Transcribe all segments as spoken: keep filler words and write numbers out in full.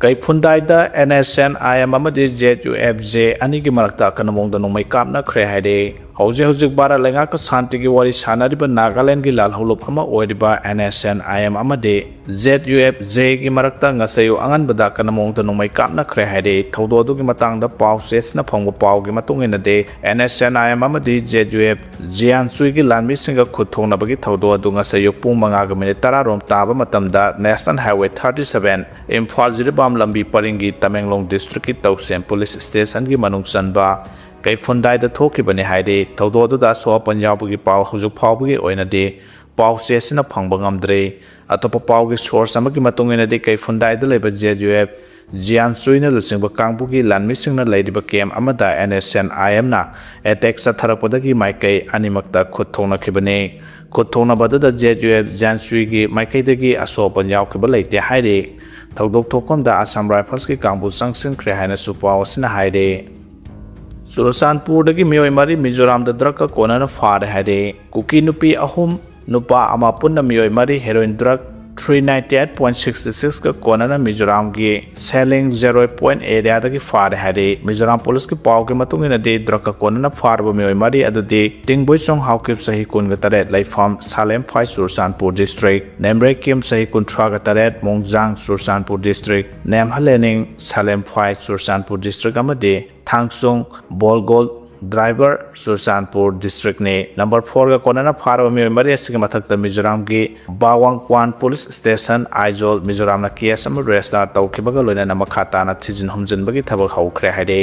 ꯀꯩꯐꯨꯟꯗꯥꯏꯗ N S N I M ꯑꯃꯗꯤ Z U F J ꯑꯅꯤꯒꯤ ꯃꯔꯛꯇ ꯑꯀꯟꯕ ꯃꯑꯣꯡꯗ ꯅꯣꯡꯃꯩ ꯀꯥꯞꯅꯈ꯭ꯔꯦ ꯍꯥꯏꯔꯦ꯫ ꯍꯧꯖꯤꯛ ꯍꯧꯖꯤꯛ ꯚꯥꯔꯠ ꯂꯩꯉꯥꯛꯀ ꯁꯥꯟꯇꯤꯒꯤ ꯋꯥꯔꯤ ꯁꯥꯟꯅꯔꯤꯕ ꯅꯥꯒꯥꯂꯦꯟꯒꯤ ꯂꯥꯜꯍꯧꯂꯨꯞ ꯑꯃ ꯑꯣꯏꯔꯤꯕ N S N I M ꯑꯃꯗꯤ Z U F Jꯒꯤ ꯃꯔꯛꯇ ꯉꯁꯥꯏ ꯑꯌꯨꯛ ꯑꯉꯟꯕꯗ ꯑꯀꯟꯕ ꯃꯑꯣꯡꯗ ꯅꯣꯡꯃꯩ ꯀꯥꯞꯅꯈ꯭ꯔꯦ ꯍꯥꯏꯔꯦ꯫ ꯊꯧꯗꯣꯛ ꯑꯗꯨꯒꯤ ꯃꯇꯥꯡꯗ ꯄꯥꯎ ꯆꯦꯁꯤꯅ ꯐꯪꯕ ꯄꯥꯎꯒꯤ ꯃꯇꯨꯡ ꯏꯟꯅꯗꯤ, N S N I M ꯑꯃꯗꯤ Z U F ꯖꯤꯌꯥꯟꯁꯨꯏꯒꯤ ꯂꯥꯟꯃꯤꯁꯤꯡꯒ ꯈꯨꯠ ꯊꯣꯛꯅꯕꯒꯤ ꯊꯧꯗꯣꯛ ꯑꯗꯨ ꯉꯁꯥꯏ ꯑꯌꯨꯛ ꯄꯨꯡ ꯃꯉꯥꯒ ꯃꯤꯅꯤꯠ ꯇꯔꯥ ꯔꯣꯝ ꯇꯥꯕ ꯃꯇꯝꯗ National Highway thirty seven, Imphal Jiribam ꯂꯝꯕꯤ ꯄꯔꯤꯡꯒꯤ ꯇꯃꯦꯡꯂꯣꯡ ꯗꯤꯁꯇ꯭ꯔꯤꯛꯀꯤ ꯇꯧꯁꯦꯝ ꯄꯨꯂꯤꯁ ꯁ꯭ꯇꯦꯁꯟꯒꯤ ꯃꯅꯨꯡ ꯆꯟꯕ ꯀꯩꯐꯨꯟꯗꯥꯏꯗ ꯊꯣꯛꯈꯤꯕꯅꯤ ꯍꯥꯏꯔꯤ꯫ ꯊꯧꯗꯣꯛ ꯑꯗꯨꯗ ꯑꯁꯣꯛ ꯑꯄꯟ ꯌꯥꯎꯕꯒꯤ ꯄꯥꯎ ꯍꯧꯖꯤꯛ ꯐꯥꯎꯕꯒꯤ ꯑꯣꯏꯅꯗꯤ ꯄꯥꯎ ꯆꯦꯁꯤꯅ ꯐꯪꯕ ꯉꯝꯗ꯭ꯔꯤ꯫ ꯑꯇꯣꯞꯄ ꯄꯥꯎꯒꯤ ꯁꯣꯔꯁ ꯑꯃꯒꯤ ꯃꯇꯨꯡ ꯏꯟꯅꯗꯤ, ꯀꯩꯐꯨꯟꯗꯥꯏꯗ ꯂꯩꯕ Z U F ꯖꯤꯌꯥꯟꯁꯨꯏꯅ ꯂꯨꯆꯤꯡꯕ ꯀꯥꯡꯕꯨꯒꯤ ꯂꯥꯟꯃꯤꯁꯤꯡꯅ ꯂꯩꯔꯤꯕ ꯀꯦꯝ ꯑꯃꯗ N S N I Mꯅ ꯑꯦꯇꯦꯛ ꯆꯠꯊꯔꯛꯄꯗꯒꯤ ꯃꯥꯏꯀꯩ ꯑꯅꯤꯃꯛꯇ ꯈꯨꯠ ꯊꯣꯛꯅꯈꯤꯕꯅꯤ꯫ ꯈꯨꯠ ꯊꯣꯛꯅꯕꯗꯨꯗ Z U F ꯖꯤꯌꯥꯟꯁꯨꯏꯒꯤ ꯃꯥꯏꯀꯩꯗꯒꯤ ꯑꯁꯣꯛ ꯑꯄꯟ ꯌꯥꯎꯈꯤꯕ ꯂꯩꯇꯦ ꯍꯥꯏꯔꯤ꯫ ꯊꯧꯗꯣꯛ ꯊꯣꯛꯐꯝꯗ Assam Riflesꯀꯤ ꯀꯥꯡꯕꯨ ꯆꯪꯁꯤꯟꯈ꯭ꯔꯦ ꯍꯥꯏꯅꯁꯨ ꯄꯥꯎ ꯑꯁꯤꯅ ꯍꯥꯏꯔꯤ꯫ ꯆꯨꯔꯆꯥꯟꯄꯨꯔꯗꯒꯤ ꯃꯤꯑꯣꯏ ꯃꯔꯤ ꯃꯤꯖꯣꯔꯥꯝꯗ ꯗ꯭ꯔꯒꯀ ꯀꯣꯟꯅꯅ ꯐꯥꯔꯦ ꯍꯥꯏꯔꯦ꯫ ꯀꯨꯀꯤ ꯅꯨꯄꯤ ꯑꯍꯨꯝ, ꯅꯨꯄꯥ ꯑꯃ, ꯄꯨꯟꯅ ꯃꯤꯑꯣꯏ ꯃꯔꯤ heroin drug three ninety eight point sixty sixꯀ ꯀꯣꯟꯅꯅ ꯃꯤꯖꯣꯔꯥꯝꯒꯤ ꯁꯦꯂꯤꯡ ꯖꯦꯔꯣꯏ ꯄꯣꯏꯟꯠ ꯑꯦꯔꯤꯌꯥꯗꯒꯤ ꯐꯥꯔꯦ ꯍꯥꯏꯔꯦ꯫ ꯃꯤꯖꯣꯔꯥꯝ ꯄꯨꯂꯤꯁꯀꯤ ꯄꯥꯎꯒꯤ ꯃꯇꯨꯡ ꯏꯟꯅꯗꯤ, ꯗ꯭ꯔꯒꯀ ꯀꯣꯟꯅꯅ ꯐꯥꯔꯕ ꯃꯤꯑꯣꯏ ꯃꯔꯤ ꯑꯗꯨꯗꯤ ꯇꯤꯡꯕꯣꯏꯆꯣꯡ ꯍꯥꯎꯀꯤꯞ, ꯆꯍꯤ ꯀꯨꯟꯒ ꯇꯔꯦꯠ, ꯂꯩꯐꯝ ꯁꯥꯂꯦꯝꯐꯥꯏ, ꯆꯨꯔꯆꯥꯟꯄꯨꯔ ꯗꯤꯁꯇ꯭ꯔꯤꯛ, ꯅꯦꯝꯔꯩꯀꯤꯝ, ꯆꯍꯤ ꯀꯨꯟꯊ꯭ꯔꯥꯒ ꯇꯔꯦꯠ, ꯃꯣꯡꯖꯥꯡ, ꯆꯨꯔꯆꯥꯟꯄꯨꯔ ꯗꯤꯁꯇ꯭ꯔꯤꯛ, ꯅꯦꯝꯍꯂꯦꯅꯤꯡ, ꯁꯥꯂꯦꯝꯐꯥꯏ, ꯆꯨꯔꯆꯥꯟꯄꯨꯔ ꯗꯤꯁꯇ꯭ꯔꯤꯛ, ꯑꯃꯗꯤ ꯊꯥꯡꯁꯨꯡ ꯕꯣꯜꯒꯣꯜ, ꯗ꯭ꯔꯥꯏꯚꯔ, ꯆꯨꯔꯆꯥꯟꯄꯨꯔ ꯗꯤꯁꯇ꯭ꯔꯤꯛꯅꯤ꯫ ꯅꯝꯕꯔ ꯐꯣꯔꯒ ꯀꯣꯟꯅꯅ ꯐꯥꯔꯕ ꯃꯤꯑꯣꯏ ꯃꯔꯤ ꯑꯁꯤꯒꯤ ꯃꯊꯛꯇ ꯃꯤꯖꯣꯔꯥꯝꯒꯤ ꯕꯥꯋꯥꯡ ꯀ꯭ꯋꯥꯟ ꯄꯨꯂꯤꯁ ꯁ꯭ꯇꯦꯁꯟ, ꯑꯥꯏꯖꯣꯜ, ꯃꯤꯖꯣꯔꯥꯝꯅ ꯀꯦꯁ ꯑꯃ ꯔꯦꯖꯤꯁꯇꯥꯔ ꯇꯧꯈꯤꯕꯒ ꯂꯣꯏꯅꯅ ꯃꯈꯥ ꯇꯥꯅ ꯊꯤꯖꯤꯟ ꯍꯨꯝꯖꯤꯟꯕꯒꯤ ꯊꯕꯛ ꯍꯧꯈ꯭ꯔꯦ ꯍꯥꯏꯔꯤ꯫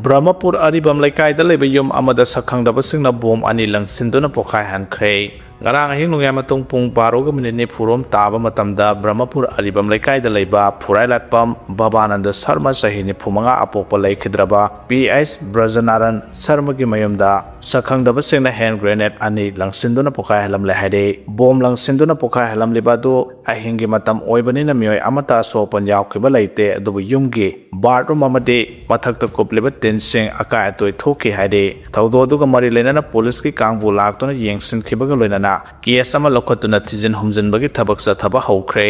ꯕ꯭ꯔꯍꯃꯄꯨꯔ ꯑꯔꯤꯕꯝ ꯂꯩꯀꯥꯏꯗ ꯂꯩꯕ ꯌꯨꯝ ꯑꯃꯗ ꯁꯛꯈꯪꯗꯕꯁꯤꯡꯅ ꯕꯣꯝ ꯑꯅꯤ ꯂꯪꯁꯤꯟꯗꯨꯅ ꯄꯣꯈꯥꯏꯍꯟꯈ꯭ꯔꯦ꯫ ꯉꯔꯥꯡ ꯑꯍꯤꯡ ꯅꯣꯡꯌꯥꯏ ꯃꯇꯨꯡ ꯄꯨꯡ ꯕꯥꯔꯣꯒ ꯃꯤꯅꯤꯠ ꯅꯤꯐꯨ ꯔꯣꯝ ꯇꯥꯕ ꯃꯇꯝꯗ ꯕ꯭ꯔꯍꯃꯄꯨꯔ ꯑꯔꯤꯕꯝ ꯂꯩꯀꯥꯏꯗ ꯂꯩꯕ ꯐꯨꯔꯥꯏꯂꯥꯠꯄꯝ ꯕꯕꯥꯅꯟꯗ ꯁꯔꯃ, ꯆꯍꯤ ꯅꯤꯐꯨ ꯃꯉꯥ, ꯑꯄꯣꯛꯄ ꯂꯩꯈꯤꯗ꯭ꯔꯕ P S ꯕ꯭ꯔꯖꯅꯥꯔꯟ ꯁꯔꯃꯒꯤ ꯃꯌꯨꯝꯗ ꯁꯛꯈꯪꯗꯕꯁꯤꯡꯅ ꯍꯦꯟ ꯒ꯭ꯔꯦꯅꯦꯗ ꯑꯅꯤ ꯂꯪꯁꯤꯟꯗꯨꯅ ꯄꯣꯈꯥꯏꯍꯜꯂꯝꯂꯦ ꯍꯥꯏꯔꯤ꯫ ꯕꯣꯝ ꯂꯪꯁꯤꯟꯗꯨꯅ ꯄꯣꯈꯥꯏꯍꯜꯂꯝꯂꯤꯕ ꯑꯗꯨ ꯑꯍꯤꯡꯒꯤ ꯃꯇꯝ ꯑꯣꯏꯕꯅꯤꯅ ꯃꯤꯑꯣꯏ ꯑꯃꯠꯇ ꯑꯁꯣꯛ ꯑꯄꯟ ꯌꯥꯎꯈꯤꯕ ꯂꯩꯇꯦ, ꯑꯗꯨꯕꯨ ꯌꯨꯝꯒꯤ ꯕꯥꯠꯔꯨꯝ ꯑꯃꯗꯤ ꯃꯊꯛꯇ ꯀꯨꯞꯂꯤꯕ ꯇꯤꯟꯁꯤꯡ ꯑꯀꯥꯏ ꯑꯇꯣꯏ ꯊꯣꯛꯈꯤ ꯍꯥꯏꯔꯤ꯫ ꯊꯧꯗꯣꯛ ꯑꯗꯨꯒ ꯃꯔꯤ ꯂꯩꯅꯅ ꯄꯨꯂꯤꯁꯀꯤ ꯀꯥꯡꯕꯨ ꯂꯥꯛꯇꯨꯅ ꯌꯦꯡꯁꯤꯟꯈꯤꯕꯒ ꯂꯣꯏꯅꯅ ꯀꯦꯁ ꯑꯃ ꯂꯧꯈꯠꯇꯨꯅ ꯊꯤꯖꯤꯟ ꯍꯨꯝꯖꯤꯟꯕꯒꯤ ꯊꯕꯛ ꯆꯠꯊꯕ ꯍꯧꯈ꯭ꯔꯦ꯫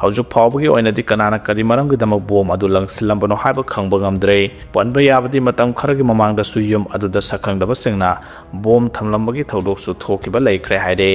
ꯍꯧꯖꯤꯛ ꯐꯥꯎꯕꯒꯤ ꯑꯣꯏꯅꯗꯤ ꯀꯅꯥꯅ ꯀꯔꯤ ꯃꯔꯝꯒꯤꯗꯃꯛ ꯕꯣꯝ ꯑꯗꯨ ꯂꯪꯁꯤꯜꯂꯝꯕꯅꯣ ꯍꯥꯏꯕ ꯈꯪꯕ ꯉꯝꯗ꯭ꯔꯦ꯫ ꯄꯟꯕ ꯌꯥꯕꯗꯤ, ꯃꯇꯝ ꯈꯔꯒꯤ ꯃꯃꯥꯡꯗꯁꯨ ꯌꯨꯝ ꯑꯗꯨꯗ ꯁꯛꯈꯪꯗꯕꯁꯤꯡꯅ ꯕꯣꯝ ꯊꯝꯂꯝꯕꯒꯤ ꯊꯧꯗꯣꯛꯁꯨ ꯊꯣꯛꯈꯤꯕ ꯂꯩꯈ꯭ꯔꯦ ꯍꯥꯏꯔꯦ꯫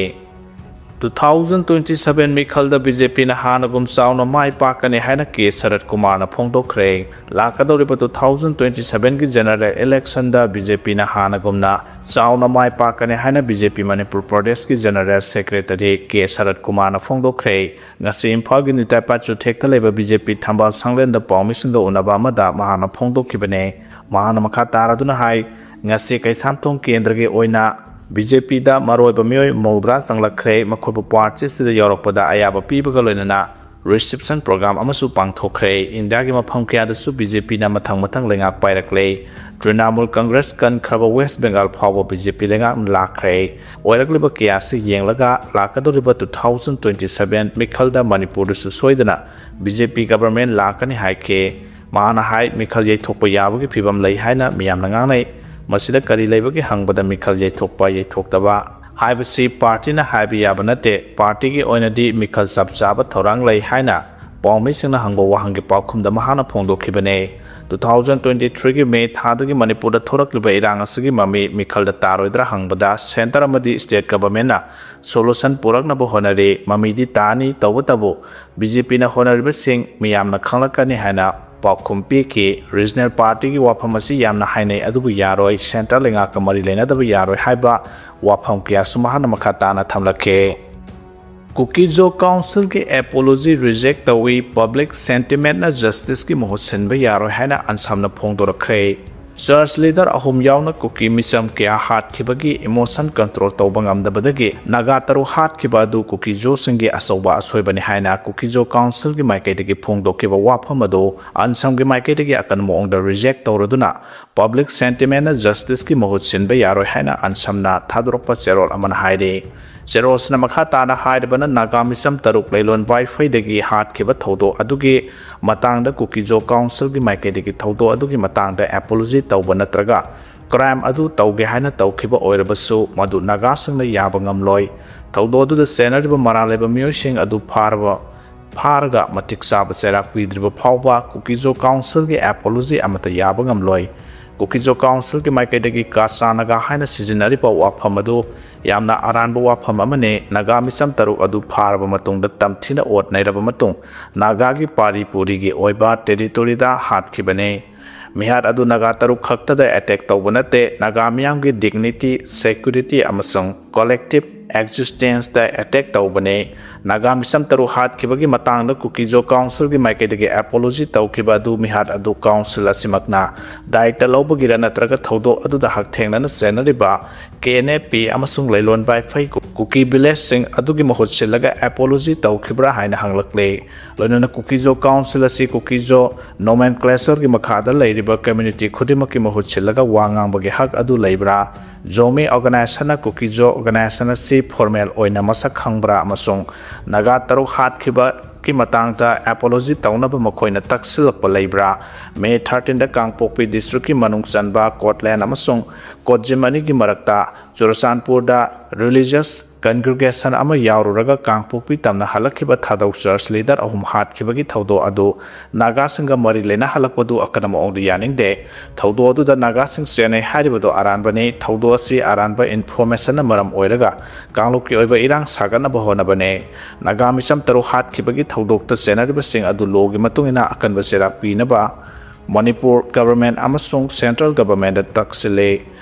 Two thousand twenty seven ꯃꯤꯈꯜꯗ ꯕꯤ ꯖꯦ ꯄꯤꯅ ꯍꯥꯟꯅꯒꯨꯝ ꯆꯥꯎꯅ ꯃꯥꯏ ꯄꯥꯛꯀꯅꯤ ꯍꯥꯏꯅ ꯀꯦ ꯁꯔꯠ ꯀꯨꯃꯥꯔꯅ ꯐꯣꯡꯗꯣꯛꯈ꯭ꯔꯦ꯫ ꯂꯥꯛꯀꯗꯧꯔꯤꯕ two thousand twenty seven ꯒꯤ ꯖꯦꯅꯔꯦꯜ ꯏꯂꯦꯛꯁꯟꯗ ꯕꯤ ꯖꯦ ꯄꯤꯅ ꯍꯥꯟꯅꯒꯨꯝꯅ ꯆꯥꯎꯅ ꯃꯥꯏ ꯄꯥꯛꯀꯅꯤ ꯍꯥꯏꯅ ꯕꯤ ꯖꯦ ꯄꯤ ꯃꯅꯤꯄꯨꯔ ꯄ꯭ꯔꯗꯦꯁꯀꯤ ꯖꯦꯅꯔꯦꯜ ꯁꯦꯀ꯭ꯔꯦꯇꯔꯤ ꯀꯦ ꯁꯔꯠ ꯀꯨꯃꯥꯔꯅ ꯐꯣꯡꯗꯣꯛꯈ꯭ꯔꯦ꯫ ꯉꯁꯤ ꯏꯝꯐꯥꯜꯒꯤ ꯅ꯭ꯌꯨ ꯇꯥꯏꯄꯥ ꯆꯨꯊꯦꯛꯇ ꯂꯩꯕ ꯕꯤ ꯖꯦ ꯄꯤ ꯊꯝꯕꯥꯜ ꯁꯪꯂꯦꯟꯗ ꯄꯥꯎꯃꯤꯁꯤꯡꯒ ꯎꯅꯕ ꯑꯃꯗ ꯃꯍꯥꯛꯅ ꯐꯣꯡꯗꯣꯛꯈꯤꯕꯅꯦ꯫ ꯃꯍꯥꯛꯅ ꯃꯈꯥ ꯇꯥꯔꯗꯨꯅ ꯍꯥꯏ, ꯉꯁꯤ ꯀꯩꯁꯥꯝꯊꯣꯡ ꯀꯦꯟꯗ꯭ꯔꯒꯤ ꯑꯣꯏꯅ ꯕꯤ ꯖꯦ ꯄꯤꯗ ꯃꯔꯨꯑꯣꯏꯕ ꯃꯤꯑꯣꯏ ꯃꯧꯗ꯭ꯔꯥ ꯆꯪꯂꯛꯈ꯭ꯔꯦ꯫ ꯃꯈꯣꯏꯕꯨ ꯄꯥꯔꯇꯤꯁꯤꯗ ꯌꯧꯔꯛꯄꯗ ꯑꯌꯥꯕ ꯄꯤꯕꯒ ꯂꯣꯏꯅꯅ reception program ꯑꯃꯁꯨ ꯄꯥꯡꯊꯣꯛꯈ꯭ꯔꯦ꯫ ꯏꯟꯗꯤꯌꯥꯒꯤ ꯃꯐꯝ ꯀꯌꯥꯗꯁꯨ ꯕꯤ ꯖꯦ ꯄꯤꯅ ꯃꯊꯪ ꯃꯊꯪ ꯂꯩꯉꯥꯛ ꯄꯥꯏꯔꯛꯂꯦ꯫ ꯇ꯭ꯔꯤꯅꯥꯃꯨꯜ ꯀꯪꯒ꯭ꯔꯦꯁ ꯀꯟꯈ꯭ꯔꯕ ꯋꯦꯁ ꯕꯦꯡꯒꯥꯜ ꯐꯥꯎꯕ ꯕꯤ ꯖꯦ ꯄꯤ ꯂꯩꯉꯥꯛꯅ ꯂꯥꯛꯈ꯭ꯔꯦ꯫ ꯑꯣꯏꯔꯛꯂꯤꯕ ꯀꯌꯥꯁꯤ ꯌꯦꯡꯂꯒ ꯂꯥꯛꯀꯗꯧꯔꯤꯕ two thousand twenty seven ꯃꯤꯈꯜꯗ ꯃꯅꯤꯄꯨꯔꯗꯁꯨ ꯁꯣꯏꯗꯅ ꯕꯤ ꯖꯦ ꯄꯤ government ꯂꯥꯛꯀꯅꯤ ꯍꯥꯏꯈꯤ꯫ ꯃꯍꯥꯛꯅ ꯍꯥꯏ, ꯃꯤꯈꯜ ꯌꯩꯊꯣꯛꯄ ꯌꯥꯕꯒꯤ ꯐꯤꯕꯝ ꯂꯩ ꯍꯥꯏꯅ ꯃꯤꯌꯥꯝꯅ ꯉꯥꯡꯅꯩ꯫ ꯃꯁꯤꯗ ꯀꯔꯤ ꯂꯩꯕꯒꯦ ꯍꯪꯕꯗ ꯃꯤꯈꯜ ꯌꯩꯊꯣꯛꯄ ꯌꯩꯊꯣꯛꯇꯕ ꯍꯥꯏꯕꯁꯤ ꯄꯥꯔꯇꯤꯅ ꯍꯥꯏꯕ ꯌꯥꯕ ꯅꯠꯇꯦ꯫ ꯄꯥꯔꯇꯤꯒꯤ ꯑꯣꯏꯅꯗꯤ ꯃꯤꯈꯜ ꯆꯞ ꯆꯥꯕ ꯊꯧꯔꯥꯡ ꯂꯩ ꯍꯥꯏꯅ ꯄꯥꯎꯃꯤꯁꯤꯡꯅ ꯍꯪꯕ ꯋꯥꯍꯪꯒꯤ ꯄꯥꯎꯈꯨꯝꯗ ꯃꯍꯥꯛꯅ ꯐꯣꯡꯗꯣꯛꯈꯤꯕꯅꯦ꯫ Two thousand twenty three ꯒꯤ ꯃꯦ ꯊꯥꯗꯒꯤ ꯃꯅꯤꯄꯨꯔꯗ ꯊꯣꯔꯛꯂꯤꯕ ꯏꯔꯥꯡ ꯑꯁꯤꯒꯤ ꯃꯃꯤ ꯃꯤꯈꯜꯗ ꯇꯥꯔꯣꯏꯗ꯭ꯔꯥ ꯍꯪꯕꯗ centre ꯑꯃꯗꯤ state governmentꯅ solution ꯄꯨꯔꯛꯅꯕ ꯍꯣꯠꯅꯔꯤ꯫ ꯃꯃꯤꯗꯤ ꯇꯥꯅꯤ, ꯇꯧꯕꯇꯕꯨ ꯕꯤ ꯖꯦ ꯄꯤꯅ ꯍꯣꯠꯅꯔꯤꯕꯁꯤꯡ ꯃꯤꯌꯥꯝꯅ ꯈꯪꯂꯛꯀꯅꯤ ꯍꯥꯏꯅ ꯄꯥꯎꯈꯨꯝ ꯄꯤꯈꯤ꯫ Regional partyꯒꯤ ꯋꯥꯐꯝ ꯑꯁꯤ ꯌꯥꯝꯅ ꯍꯥꯏꯅꯩ, ꯑꯗꯨꯕꯨ ꯌꯥꯔꯣꯏ, centre ꯂꯩꯉꯥꯛꯀ ꯃꯔꯤ ꯂꯩꯅꯗꯕ ꯌꯥꯔꯣꯏ ꯍꯥꯏꯕ ꯋꯥꯐꯝ ꯀꯌꯥꯁꯨ ꯃꯍꯥꯛꯅ ꯃꯈꯥ ꯇꯥꯅ ꯊꯝꯂꯛꯈꯤ꯫ ꯀꯨꯀꯤꯖꯣ councilꯒꯤ apology reject ꯇꯧꯏ, public sentimentꯅ justiceꯀꯤ ꯃꯍꯨꯠ ꯁꯤꯟꯕ ꯌꯥꯔꯣꯏ ꯍꯥꯏꯅ ꯑꯟꯁꯝꯅ ꯐꯣꯡꯗꯣꯔꯛꯈ꯭ꯔꯦ꯫ Church leader ꯑꯍꯨꯝ ꯌꯥꯎꯅ ꯀꯨꯀꯤ ꯃꯤꯆꯝ ꯀꯌꯥ ꯍꯥꯠꯈꯤꯕꯒꯤ emotion control ꯇꯧꯕ ꯉꯝꯗꯕꯗꯒꯤ ꯅꯥꯒꯥ ꯇꯔꯨꯛ ꯍꯥꯠꯈꯤꯕ ꯑꯗꯨ ꯀꯨꯀꯤꯖꯣꯁꯤꯡꯒꯤ ꯑꯆꯧꯕ ꯑꯁꯣꯏꯕꯅꯤ ꯍꯥꯏꯅ ꯀꯨꯀꯤꯖꯣ councilꯒꯤ ꯃꯥꯏꯀꯩꯗꯒꯤ ꯐꯣꯡꯗꯣꯛꯈꯤꯕ ꯋꯥꯐꯝ ꯑꯗꯨ ꯑꯟꯁꯝꯒꯤ ꯃꯥꯏꯀꯩꯗꯒꯤ ꯑꯀꯟꯕ ꯃꯑꯣꯡꯗ reject ꯇꯧꯔꯗꯨꯅ public sentimentꯅ justiceꯀꯤ ꯃꯍꯨꯠ ꯁꯤꯟꯕ ꯌꯥꯔꯣꯏ ꯍꯥꯏꯅ ꯑꯟꯁꯝꯅ ꯊꯥꯗꯣꯔꯛꯄ ꯆꯦꯔꯣꯜ ꯑꯃꯅ ꯍꯥꯏꯔꯤ꯫ ꯆꯦꯔꯣꯜꯁꯤꯅ ꯃꯈꯥ ꯇꯥꯅ ꯍꯥꯏꯔꯤꯕꯅ ꯅꯥꯒꯥ ꯃꯤꯆꯝ ꯇꯔꯨꯛ ꯂꯩꯂꯣꯟ ꯋꯥꯏꯐꯩꯗꯒꯤ ꯍꯥꯠꯈꯤꯕ ꯊꯧꯗꯣꯛ ꯑꯗꯨꯒꯤ ꯃꯇꯥꯡꯗ ꯀꯨꯀꯤꯖꯣ councilꯒꯤ ꯃꯥꯏꯀꯩꯗꯒꯤ ꯊꯧꯗꯣꯛ ꯑꯗꯨꯒꯤ ꯃꯇꯥꯡꯗ apology ꯇꯧꯕ ꯅꯠꯇ꯭ꯔꯒ crime ꯑꯗꯨ ꯇꯧꯒꯦ ꯍꯥꯏꯅ ꯇꯧꯈꯤꯕ ꯑꯣꯏꯔꯕꯁꯨ ꯃꯗꯨ ꯅꯥꯒꯥꯁꯤꯡꯅ ꯌꯥꯕ ꯉꯝꯂꯣꯏ꯫ ꯊꯧꯗꯣꯛ ꯑꯗꯨꯗ ꯆꯦꯟꯅꯔꯤꯕ ꯃꯔꯥꯜ ꯂꯩꯕ ꯃꯤꯑꯣꯏꯁꯤꯡ ꯑꯗꯨ ꯐꯥꯔꯕ ꯐꯥꯔꯒ ꯃꯇꯤꯛ ꯆꯥꯕ ꯆꯩꯔꯥꯛ ꯄꯤꯗ꯭ꯔꯤꯕ ꯐꯥꯎꯕ ꯀꯨꯀꯤꯖꯣ ꯀꯥꯎꯟꯁꯤꯜꯒꯤ ꯑꯦꯄꯣꯂꯣꯖꯤ ꯑꯃꯠꯇ ꯌꯥꯕ ꯉꯝꯂꯣꯏ꯫ ꯀꯨꯀꯤꯖꯣ ꯀꯥꯎꯟꯁꯤꯜꯒꯤ ꯃꯥꯏꯀꯩꯗꯒꯤ ꯀꯥꯆꯥ ꯅꯥꯒꯥ ꯍꯥꯏꯅ ꯁꯤꯖꯤꯟꯅꯔꯤꯕ ꯋꯥꯐꯝ ꯑꯗꯨ ꯌꯥꯝꯅ ꯑꯔꯥꯟꯕ ꯋꯥꯐꯝ ꯑꯃꯅꯤ꯫ ꯅꯥꯒꯥ ꯃꯤꯆꯝ ꯇꯔꯨꯛ ꯑꯗꯨ ꯐꯥꯔꯕ ꯃꯇꯨꯡꯗ ꯇꯝꯊꯤꯅ ꯑꯣꯠ ꯅꯩꯔꯕ ꯃꯇꯨꯡ ꯅꯥꯒꯥꯒꯤ ꯄꯥꯔꯤ ꯄꯨꯔꯤꯒꯤ ꯑꯣꯏꯕ ꯇꯦꯔꯤꯇꯣꯔꯤꯗ ꯍꯥꯠꯈꯤꯕꯅꯤ꯫ ꯃꯤꯍꯥꯠ ꯑꯗꯨ ꯅꯥꯒꯥ ꯇꯔꯨꯛ ꯈꯛꯇꯗ ꯑꯦꯇꯦꯛ ꯇꯧꯕ ꯅꯠꯇꯦ, ꯅꯥꯒꯥ ꯃꯤꯌꯥꯝꯒꯤ ꯗꯤꯒꯅꯤꯇꯤ, ꯁꯦꯀ꯭ꯌꯨꯔꯤꯇꯤ ꯑꯃꯁꯨꯡ ꯀꯣꯂꯦꯛꯇꯤꯚ ꯑꯦꯛꯖꯤꯁꯇꯦꯟꯁꯇ ꯑꯦꯇꯦꯛ ꯇꯧꯕꯅꯤ꯫ ꯅꯥꯒꯥ ꯃꯤꯆꯝ ꯇꯔꯨꯛ ꯍꯥꯠꯈꯤꯕꯒꯤ ꯃꯇꯥꯡꯗ ꯀꯨꯀꯤꯖꯣ ꯀꯥꯎꯟꯁꯤꯜꯒꯤ ꯃꯥꯏꯀꯩꯗꯒꯤ ꯑꯦꯄꯣꯂꯣꯖꯤ ꯇꯧꯈꯤꯕ ꯑꯗꯨ ꯃꯤꯍꯥꯠ ꯑꯗꯨ ꯀꯥꯎꯟꯁꯤꯜ ꯑꯁꯤꯃꯛꯅ ꯗꯥꯏꯇ ꯂꯧꯕꯒꯤꯔ ꯅꯠꯇ꯭ꯔꯒ ꯊꯧꯗꯣꯛ ꯑꯗꯨꯗ ꯍꯛꯊꯦꯡꯅꯅ ꯆꯦꯟꯅꯔꯤꯕ ꯀꯦ ꯑꯦꯟ ꯑꯦꯐ ꯄꯤ ꯑꯃꯁꯨꯡ ꯂꯩꯂꯣꯟ ꯋꯥꯏꯐꯩ ꯀꯨ-, ꯀꯨꯀꯤ ꯚꯤꯂꯦꯖꯁꯤꯡ ꯑꯗꯨꯒꯤ ꯃꯍꯨꯠ ꯁꯤꯜꯂꯒ ꯑꯦꯄꯣꯂꯣꯖꯤ ꯇꯧꯈꯤꯕ꯭ꯔꯥ ꯍꯥꯏꯅ ꯍꯪꯂꯛꯂꯦ꯫ ꯂꯣꯏꯅꯅ ꯀꯨꯀꯤꯖꯣ ꯀꯥꯎꯟꯁꯤꯜ ꯑꯁꯤ ꯀꯨꯀꯤꯖꯣ ꯅꯣꯃꯦꯟꯀ꯭ꯂꯦꯆꯔꯒꯤ ꯃꯈꯥꯗ ꯂꯩꯔꯤꯕ ꯀꯝꯃ꯭ꯌꯨꯅꯤꯇꯤ ꯈꯨꯗꯤꯡꯃꯛꯀꯤ ꯃꯍꯨꯠ ꯁꯤꯜꯂꯒ ꯋꯥ ꯉꯥꯡꯕꯒꯤ ꯍꯛ ꯑꯗꯨ ꯂꯩꯕ꯭ꯔꯥ? ꯖꯣꯃꯤ ꯑꯣꯔꯒꯅꯥꯏꯖꯦꯁꯟꯅ ꯀꯨꯀꯤꯖꯣ ꯑꯣꯔꯒꯅꯥꯏꯖꯦꯁꯟ ꯑꯁꯤ ꯐꯣꯔꯃꯦꯜ ꯑꯣꯏꯅ ꯃꯁꯛ ꯈꯪꯕ꯭ꯔꯥ ꯑꯃꯁꯨꯡ ꯅꯥꯒꯥ ꯇꯔꯨꯛ ꯍꯥꯠꯈꯤꯕꯒꯤ ꯃꯇꯥꯡꯗ ꯑꯦꯄꯣꯂꯣꯖꯤ ꯇꯧꯅꯕ ꯃꯈꯣꯏꯅ ꯇꯛꯁꯤꯜꯂꯛꯄ ꯂꯩꯕ꯭ꯔꯥ? ꯃꯦ ꯊꯥꯔꯇꯤꯟꯗ ꯀꯥꯡꯄꯣꯛꯄꯤ ꯗꯤꯁꯇ꯭ꯔꯤꯛꯀꯤ ꯃꯅꯨꯡ ꯆꯟꯕ ꯀꯣꯠꯂꯦꯟ ꯑꯃꯁꯨꯡ ꯀꯣꯠꯖꯤꯝ ꯑꯅꯤꯒꯤ ꯃꯔꯛꯇ ꯆꯨꯔꯆꯥꯟꯄꯨꯔꯗ ꯔꯤꯂꯤꯖꯤꯌꯁ ꯀꯟꯒ꯭ꯔꯤꯒꯦꯁꯟ ꯑꯃ ꯌꯥꯎꯔꯨꯔꯒ ꯀꯥꯡꯄꯣꯛꯄꯤ ꯇꯝꯅ ꯍꯜꯂꯛꯈꯤꯕ ꯊꯥꯗꯧ ꯆꯔꯆ ꯂꯤꯗꯔ ꯑꯍꯨꯝ ꯍꯥꯠꯈꯤꯕꯒꯤ ꯊꯧꯗꯣꯛ ꯑꯗꯨ ꯅꯥꯒꯥꯁꯤꯡꯒ ꯃꯔꯤ ꯂꯩꯅꯍꯜꯂꯛꯄꯗꯨ ꯑꯀꯟꯕ ꯃꯑꯣꯡꯗ ꯌꯥꯅꯤꯡꯗꯦ꯫ ꯊꯧꯗꯣꯛ ꯑꯗꯨꯗ ꯅꯥꯒꯥꯁꯤꯡ ꯆꯦꯟꯅꯩ ꯍꯥꯏꯔꯤꯕꯗꯨ ꯑꯔꯥꯟꯕꯅꯤ꯫ ꯊꯧꯗꯣꯛ ꯑꯁꯤ ꯑꯔꯥꯟꯕ ꯏꯟꯐꯣꯔꯃꯦꯁꯟꯅ ꯃꯔꯝ ꯑꯣꯏꯔꯒ ꯀꯥꯡꯂꯨꯞꯀꯤ ꯑꯣꯏꯕ ꯏꯔꯥꯡ ꯁꯥꯒꯠꯅꯕ ꯍꯣꯠꯅꯕꯅꯤ꯫ ꯅꯥꯒꯥ ꯃꯤꯆꯝ ꯇꯔꯨꯛ ꯍꯥꯠꯈꯤꯕꯒꯤ ꯊꯧꯗꯣꯛꯇ ꯆꯦꯟꯅꯔꯤꯕꯁꯤꯡ ꯑꯗꯨ ꯂꯣꯒꯤ ꯃꯇꯨꯡ ꯏꯟꯅ ꯑꯀꯟꯕ ꯆꯩꯔꯥꯛ ꯄꯤꯅꯕ ꯃꯅꯤꯄꯨꯔ ꯒꯚꯔꯟꯃꯦꯟꯠ ꯑꯃꯁꯨꯡ ꯁꯦꯟꯇ꯭ꯔꯦꯜ ꯒꯚꯔꯟꯃꯦꯟꯠꯇ ꯇꯛꯁꯤꯜꯂꯤ꯫